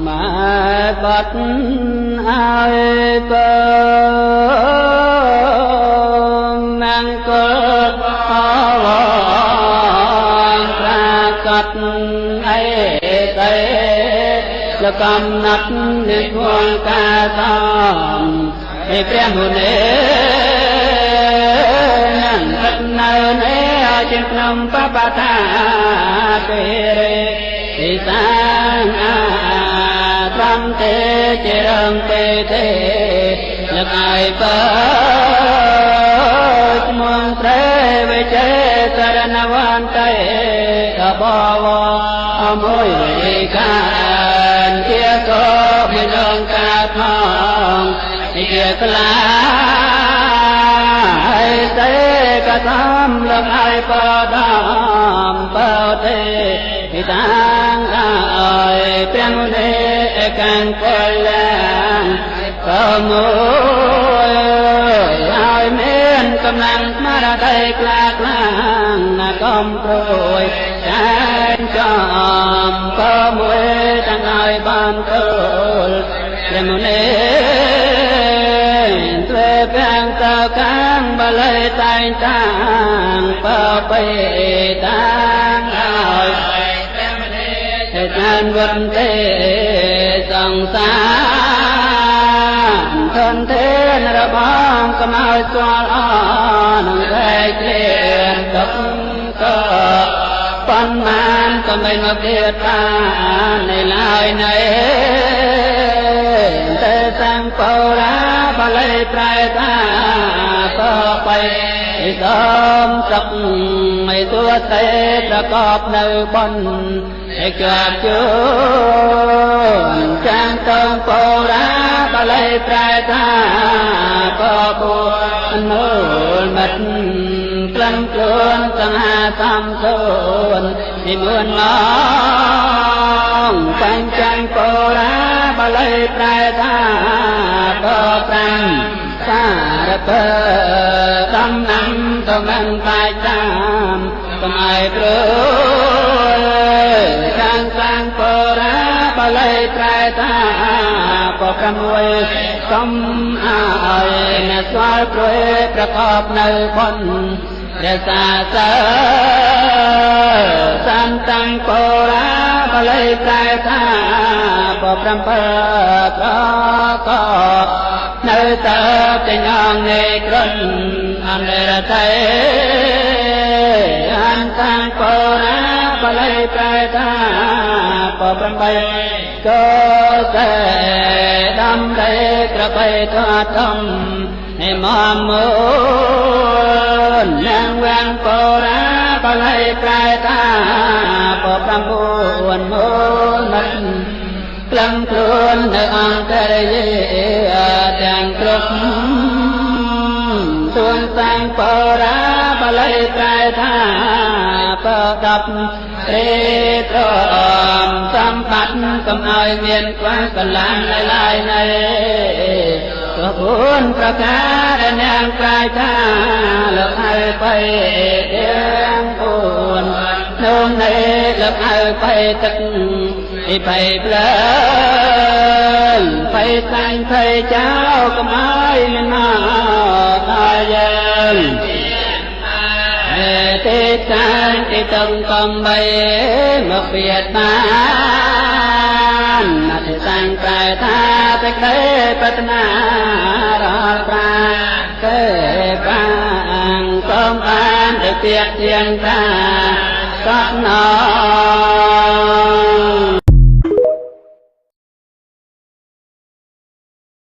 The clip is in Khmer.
ម៉ែបាត់ឲ្យបើមង្គលអវងប្រាកដអេតេលកំណត់និវលកាសំឯព្រះមុនីនឹងស្ថិតនៅនៃជាក្នុងបបតាពេរេទីសាងអាត្រំទេជារងទេទេលកឲ្យបើឈ្មោះត្រេវិជ័យសរណវន្តេដបវអមួយវិកានជាកោមិនលងកាផងជាក្លាយទេកសំលងឲ្យបដំបោទេពិតាងឲ្យព្រះមុនីកាំងពលលាងក៏មួយឲ្យមានកម្លាំងស្មារតីក្លាក្លាងណាកំព្រួយតែចំក៏មួយទាំងឲ្យបានទូលព្រះមុនីទ្វេពាំងតកាំងបល័យតែងតាំងបបេតាំងឲ្យព្រះមុនីទេតានវន្ទេសង្សារធនធានរបស់កុំឲ្យស្គាល់អនឹងរែកឃ្លានទុកក៏ប៉ុន្មានក៏មិនមកទៀតបាននៅឡើយណែតែសាំងបរាបល័យប្រែតាបបៃសំសុខមិនទួទេប្រកបនៅបុណ្យឯជាប់ជួនចាំងតងបរាបល័យប្រែតាបបុនមូលមិត្តក្លិនខ្លួនសង្ហាសំសូននិមន្តងបញ្ចាំងបរាបល័យប្រែតាបប្រាំសារពើដំណាំទៅមិនបាច់តាមកុំឲ្យព្រួយខាងសាងបរាបល័យប្រែតាបប្រាំមួយសុំឲ្យអ្នកស្គាល់ព្រួយប្រកបនៅបុណ្យរសាសើសន្តាំងបរាបល័យប្រែថាបប្រាំពើប្រកបនៅតើចេញអង្គនៃក្រុនអន្តរតេអន្តាំងបរាបល័យប្រែថាបប្រាំបីក៏សេដំដេក្របីធធំនិមមូលនាងវាងបរាបល័យប្រែថាបប្រាំបួនមូលមិត្តក្លឹងខ្លួននៅអង្គរយេទាំងគ្រប់ទួនសាងបរាបល័យប្រែថាបដប់ត្រេត្រមសម្បត្តិកុំឲ្យមានខ្វះកលានឡើយណែទោះបួនប្រការនាងប្រែថាលោកឲ្យទៅទាំងបួននោះនៃលោកឲ្យទៅទឹកអីបៃផ្លើនបៃសាញ់ភ័យចៅកុំឲ្យមានមកដល់យើងទេតាំងទីតឹងកំបីមកបៀតបានអធិសាំងប្រែថាសេចក្តីប្រាថ្នារាល់ប្រាគេបាងសូមបានទៅទៀតទៀងថាកត់ណ